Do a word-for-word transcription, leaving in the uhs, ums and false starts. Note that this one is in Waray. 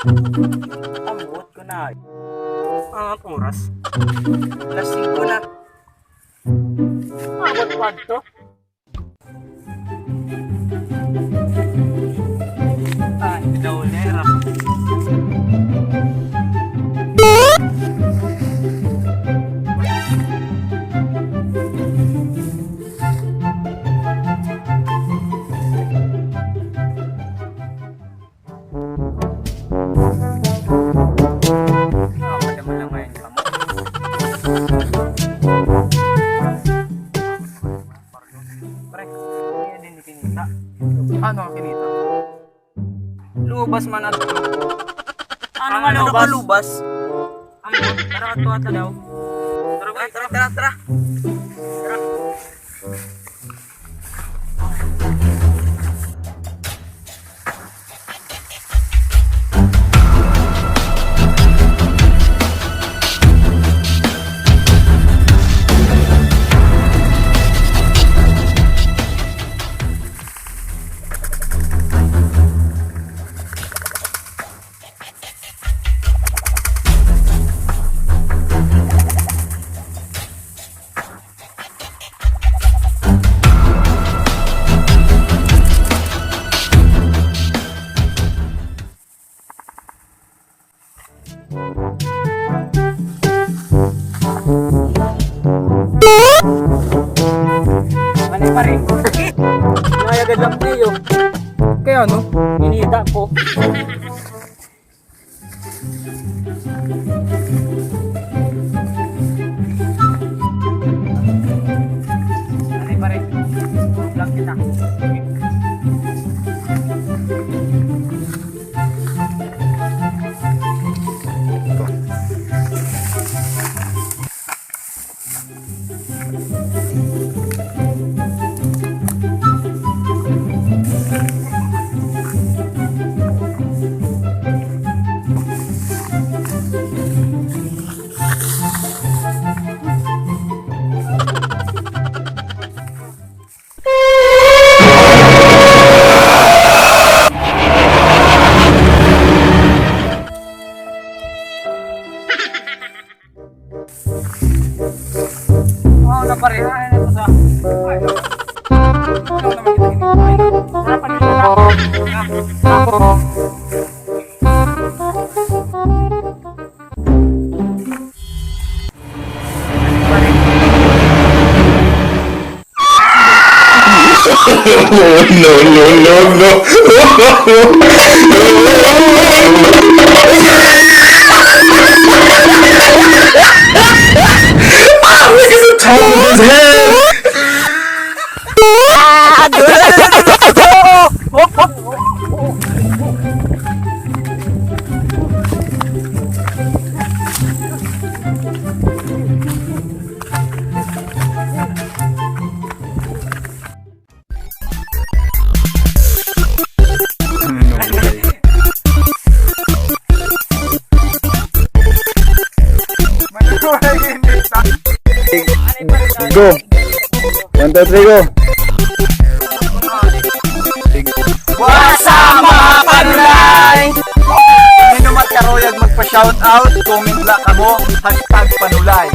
Ambot ko na. Anong oras? Alas singko na. Ambot pa to. Ay, daw lera. Ah, madama lang ngayon kamo. Pre, ano din kinita? Ano ang kinita? Lubas man adto. Ano nga lubas? Lubas? Ano? Tara, adto ata daw. Tara, tara, tara, tara. Tara. Ano, pare? Nayagad lang tayo. Kaya ano? Inita po. Ano, pare? Vlog kita. Oo, napareha na ito sa, ay, no. Ano naman ito? Ay, no. Wala pa rin ito. Ah, ah. No, no, no, no. Ah, look at the top of his head. Go. One, two, three, go. What's up, mga panulay? Sino man karuyag magpa-shoutout, comment la kamo, hashtag panulay.